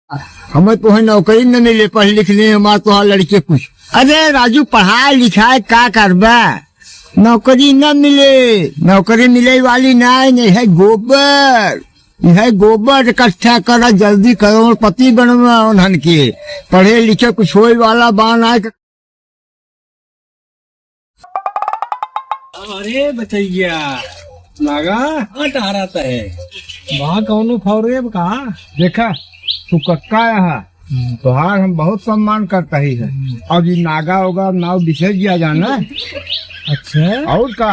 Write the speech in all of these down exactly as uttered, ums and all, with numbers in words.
हमें तोहे नौकरी न मिले, पढ़ लिख ले हमार तोहार लड़के कुछ। अरे राजू, पढ़ाई लिखाई का करबा? नौकरी न मिले, नौकरी मिले वाली नाई, नहीं है गोबर, यह गोबर इकट्ठा करा, जल्दी करोड़पति बनवा उन्हन के। पढ़े लिखे कुछ होए वाला बा नाई। अरे बचैया, नागा, कहाँ टहरत है? वहाँ कौनो फौरेब का? देखा, तू कक्का यहाँ, तोहार हम बहुत सम्मान करता ही है। हम्म। अब ये नागा होगा, नाव बिसर गया जाना। अच्छा। और का?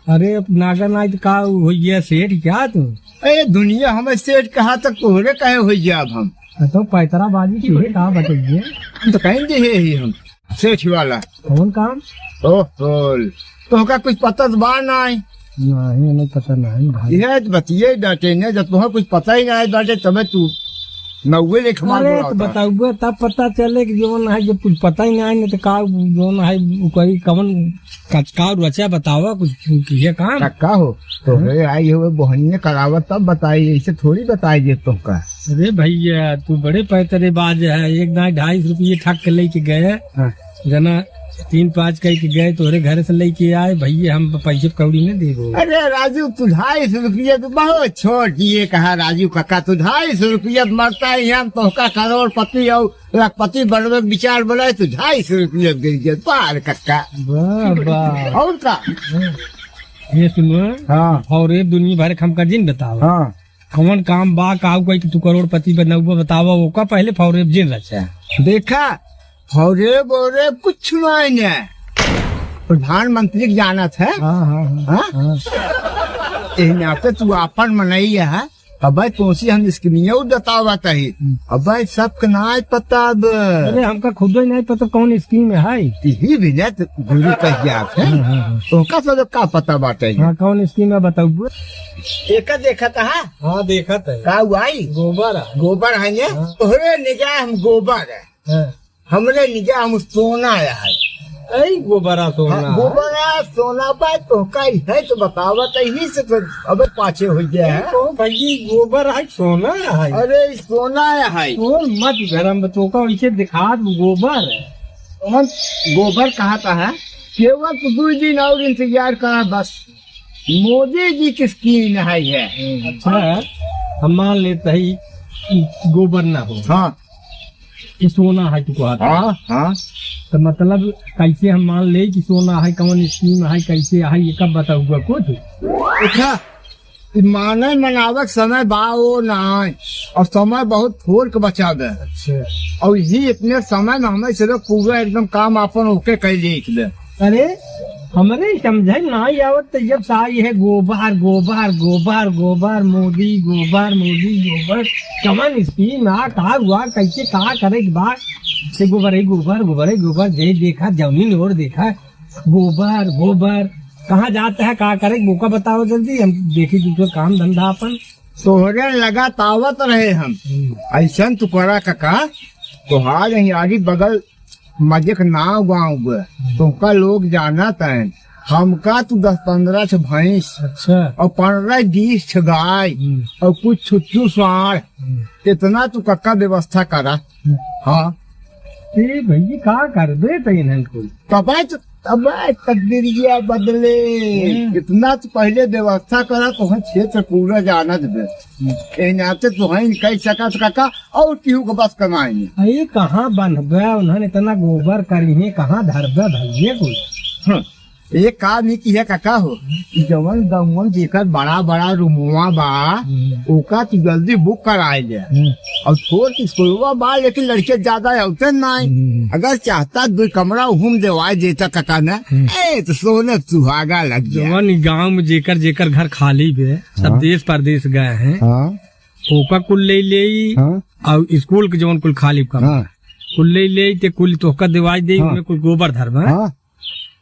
अरे, अब नागा नाई तो का होइया सेठ क्या तू? अरे, दुनिया हमें सेठ कहा तक तोहरे कहे होइया अब हम। हाँ, तो पैतरा बाजी की है, का बचैया? हम तो कहेंगे ही हम। सेठ वाला। कौन काम? ओह, बोल। तोहका कुछ पता तो बा नाई। नहीं, हमें पता नहीं भाई। यह तो बतिये डाटे ने, जब तोहका कुछ पता ही नहीं बाटे, तबे तू नौवे लेख मार अरे, तो बोलावता। बताउबे, तब पता चले कि जौन है, जब कुछ पता ही नहीं, नहीं तो का, जौन है, वो कही, कवन कचका और बचा बतावा, कुछ किए काम। कक्का हो, तो हाँ। रे आई हुए बोहनिए करावत, तब बताई, ऐसे थोड़ी बताई दे तोहका। अरे भैया, तू बड़े पैतरेबाज है। एक दाई ढाई सौ रुपये ठग के लेके गए, हाँ। जना तीन पाँच कह के गए, तोहरे घर से लेके आए, भैया हम पैसे कौड़ी नहीं देबो। अरे राजू, तू ढाई सौ रुपये तो बहुत छोट ये कहा राजू काका, तू ढाई सौ रुपये मरता है, हम तोहका करोड़पति और लखपति बनवे के विचार बनाए, तू ढाई सौ रुपये गिर गए, बार काका। वाह, वाह। और का? ये सुनो, हाँ। और ये दुनिया भर के हमका जिन बताओ। हाँ। कौन काम बा, का कोई कि तू करोड़पति बनउबा, बतावा, ओका पहले फौरेब जिन रचा। देखा, फौरेब ओरेब कुछ नाई ने। प्रधानमंत्री के जानत है। हाँ, हाँ, हाँ। हाँ? हाँ। एह नाते तू आपन मनई है। अबे तोसी हम स्कीमिया बतावत ही। हम्म। अबे सबके नाई पता अब। अरे हमका खुदो ही नहीं पता कौन स्कीम है। यही भी ने तो गुरु कह जात है। हाँ, हाँ, हाँ। तोहका सब का पता बाटे? हाँ, कौन स्कीम है बताउबे? एका देखत है? हाँ, देखत है। का हुआ ई? गोबर है। गोबर है ने? हाँ। तोहरे निगाह हम गोबर है। हाँ। हमरे निगाह हम सोना है। ऐ गोबरा सोना हाँ, है। गोबरा सोना बा, तोहका है तो बतावत है, यही से तो अबे पाछे हो गया है। तो भाई, गोबर है, सोना है। अरे, ई सोना है। तो मत गरम, तोहका वैसे दिखा दू, गोबर है। कौन गोबर कहत है? केवल तो दो दिन और इंतजार करा बस। मोदी जी की स्कीम है ये। अच्छा, हम मान लेते ही कि गोबर ना हो। हाँ। कि सोना है तू कहत है। हाँ, हाँ। तो मतलब कैसे हम मान ले कि सोना है, कौन स्कीम है, कैसे है, ये कब बताउबा कुछ? अच्छा, ई माने मनावे के समय बा ओ नाई, और समय बहुत थोड़ के बचा बे। अच्छा। और यही इतने समय में हमें सिर्फ पूरा एकदम काम आपन ओके कर ले दे। अरे, हमरे समझे नाई आवत, तो जब सारी है गोबर, गोबर, गोबर, गोबर, मोदी, गोबर, मोदी, गोबर, कवन स्कीम आ, का हुआ, कैसे का करे के बा, से गोबर है, गोबर, गोबर है, गोबर, जे देखा, जमीन और देखा, गोबर, गोबर, कहाँ जात है, का करे, ओका बताओ जल्दी, हम देखी दूसरा काम धंधा अपन। तोहरे लगात आवत रहे हम। हम्म। ऐसन तू करा काका, तोहार यहीं आगे बगल मजे के नाव गाँव बे, हम्म। तोहका लोग जानत हैं। हमका तू दस पन्द्रह ठे भैंस अच्छा। और पन्द्रह बीस ठे गाय हम्म। और कुछ छुट्टू साँड़, हम्म। इतना तू काका व्यवस्था करा। हम्म। हाँ। ए भैया, का करबे त इन्हन कुल? तबे तो, तबे तकदीरिया बदले। हम्म। इतना तो पहले व्यवस्था करा, तोहन क्षेत्र पूरा जानत बे। हम्म। ए नाते तोहन कह सकत काका, और केहू के बस कमाई नहीं। अरे कहाँ बन्हबे, उन्हन इतना गोबर करिहे, कहाँ धरबे भैया कुल? हम्म। एक काम ही किहे काका हो, जवन गौवन जेकर बड़ा बड़ा रूमवा बा, हम्म। ओका तू जल्दी बुक कराए दे। हम्म। और छोट स्कूलवा बा, लेकिन लड़के ज्यादा होते नाई। हम्म। अगर चाहता दो कमरा उहुम देवाए देता काका ना, हम्म। ए, तो सोने सुहागा लग गया। जवन गाँव में जेकर जेकर घर खाली बे, सब हाँ। देश परदेश गए हैं। हाँ। ओका कुल ले ले हाँ। और स्कूल के जवन कुल खाली कमरा हाँ। कुल ले ले ते कुल तोहका देवाए दे, हाँ। उनमें कुल गोबर धरबा। हाँ।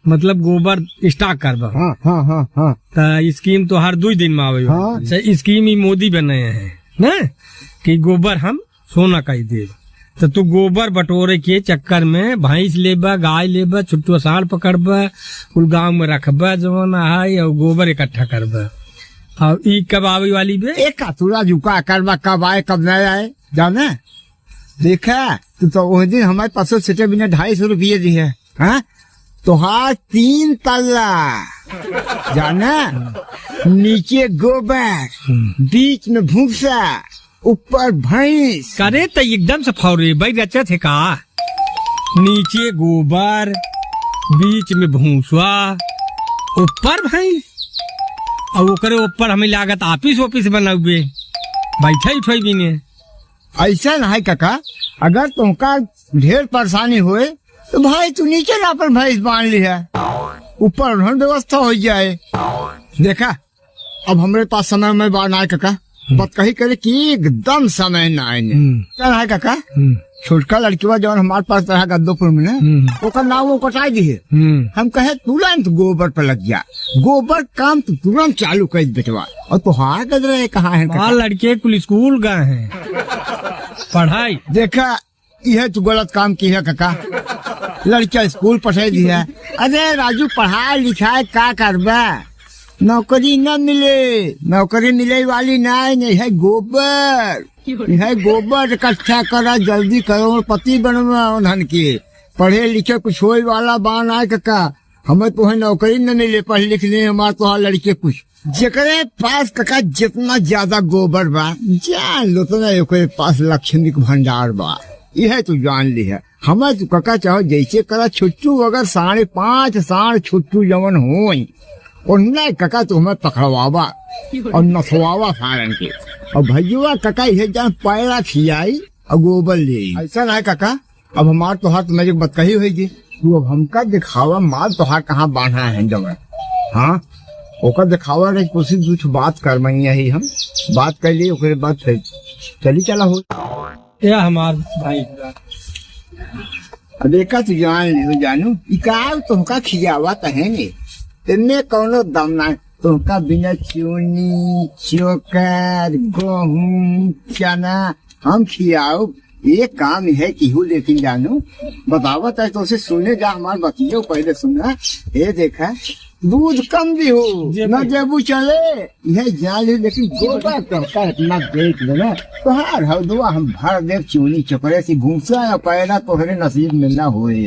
मतलब गोबर स्टॉक करबा। हाँ, हाँ, हाँ, हाँ। त स्कीम तो हर दुई दिन में आवे। हाँ। अच्छा, स्कीम ही मोदी बनाए हैं ना, कि गोबर हम सोना कई देब। त तू गोबर बटोरे के चक्कर में भैंस लेबा, गाय लेबा, छुट्टो साँड़ पकड़बा, कुल गाँव में रखबा जवन है, और गोबर इकट्ठा करबा। और ई कब आवे वाली बे? एक का तू राजू का करबा, कब आए, कब नहीं आए, जाने? देखा, तू तो उस दिन हमारे पास से सेटे बिना ढाई सौ रुपये दिहे, हाँ? तोहार तीन तल्ला, जाना? नीचे गोबर, हम्म। बीच में भूसा, ऊपर भैंस। करे त एकदम से फौरे भाई रचत है का? नीचे गोबर, बीच में भूसा, ऊपर भैंस, और ओकरे ऊपर हमें लागत ऑफिस ऑफिस बनाउबे, बैठे उठे बिने। ऐसा ना है काका, अगर तुमका ढेर परेशानी होए तो भाई तू नीचे ना अपन भैंस बांध लिहा, ऊपर उन्हन व्यवस्था हो जाए। देखा, अब हमरे पास समय में बा ना है काका, हम्म। बतकही करे कि एकदम समय ना है ने। हम्म। क्या ना है काका? हम्म। छोटका लड़किवा जौन हमारे पास रहा गद्दोपुर में ना, हम्म। ओकर नाव वो कटाई दिहे। हम्म। हम कहे तुरंत गोबर पर लग जा, गोबर काम तू तुरंत चालू कर बेटवा। और तोहार गदरे कहाँ है काका? लड़के कुल स्कूल गए हैं पढ़ाई। देखा, यह तू गलत काम किहे काका, लड़का स्कूल पठाई दिहे। अरे राजू, पढ़ाई लिखाई का करबा, नौकरी न मिले, नौकरी मिले वाली ना है, नहीं है गोबर, यह गोबर इकट्ठा करा, जल्दी करोड़पति बनवा उन्हन के। पढ़े लिखे कुछ होए वाला बा ना काका, हमें तोहे नौकरी न मिले, पढ़ लिख ले हमार तोहार लड़के कुछ। जेकरे पास काका जितना ज्यादा गोबर बा, जान लो उतना ओकरे पास लक्ष्मी के भंडार बा। यह तू जान लिहे। हमें तू काका चाहो जैसे करा छुट्टू, अगर साढ़े पाँच साढ़ छुट्टू जवन होई, उन्ना काका तू हमें पकड़वावा और नथवावा सारन के। और भैया काका यह जान पैरा खियाई और गोबर ले आई। ऐसा ना है काका, अब हमार तोहार तो मैं एक बात कही होई जी, तू अब हमका दिखावा माल तोहार कहाँ बांधा है जवन। हाँ, ओकर दिखावा रे, कुछ कुछ बात कर मंगिया ही हम, बात कर ली, ओकरे बाद फिर चली चला हो। या हमार भाई। अब एका तू जान लियो जानू, ई का तुमका खियावा त है ने, इनमें कौनो दम ना, तुमका बिना चूनी, चोकर, गेहूं, चना, हम खियाओ, ये काम है केहू, लेकिन जानू, बतावत है तो उसे सुने जा, हमार बतियो पहले सुना। ये देखा, दूध कम भी हो, जी ना भाई। देबू चले, यह जान ले, लेकिन गोबर तो का इतना देख लेना, तोहार हौदवा हम भर देब चूनी चोकरे से, भूसा या पैरा तोहरे नसीब में ना होए।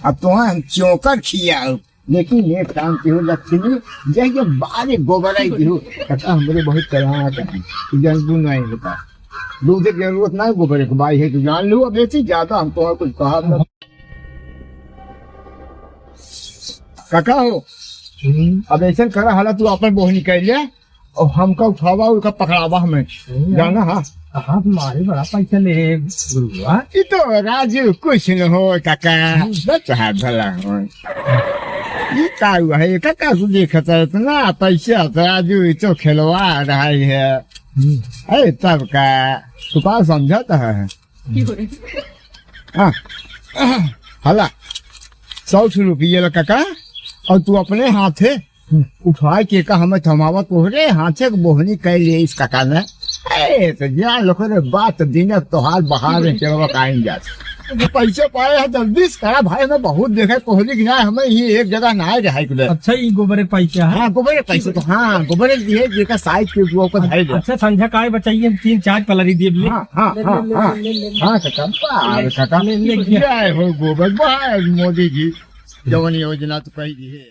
अब तोहार हम चोकर खियाओ, लेकिन एक काम केहू लक्ष्मी, जय जय बारे गोबर आई केहू, काका हमरे बहुत कला है, तू जानबू नहीं होता। दूध के जरूरत ना है, गोबर एक बाई है, तू जान लो, अब ऐसे ज्यादा हम तो कुछ कहा ना। काका हो, हम्म। अब ऐसा करा हाला, तू अपन बोहनी कर ले, और हमका उठावा, उनका पकड़ावा हमें। हम्म। जाना, हाँ। हाँ, तुम्हारे बड़ा पैसा ले, गुरुआ। ई तो राजू कुछ न हो, काका। हम्म। बस हाथ भला हो। ई का हुआ है, काका से देखता है, इतना पैसा तो राजू, ई तो खिलवा रहा है। हम्म। ए, तब का, तू का समझता है? हाँ। हाला, सौ ठो रुपये ला, काका, और तू अपने हाथे उठाए के का हमें थमावा, तोहरे हाथे के बोहनी कर लिए इस काका ने। ए, तो जा लोग रे, बात दिन तोहार बहार में चलवा काइन जात। जो पैसे पाए हैं जल्दी से करा भाई, हमें बहुत देखे कोहली की ना, हमें ये एक जगह ना रहा है। अच्छा, ये गोबर एक पैसा है? हाँ, गोबर एक पैसा तो, हाँ, गोबर एक दिए, जेका साइज के ऊपर है। अच्छा, संझा काय बचाइए, हम तीन चार पलरी दिए ले। हाँ, हाँ, ले, हाँ, ले, ले, हाँ। ले, ले, ले। हाँ, काका, बाहर ले, काका। ले, ले, ले। जय हो गोबर, बाहर मोदी जी, जवन योजना तो कही दी है।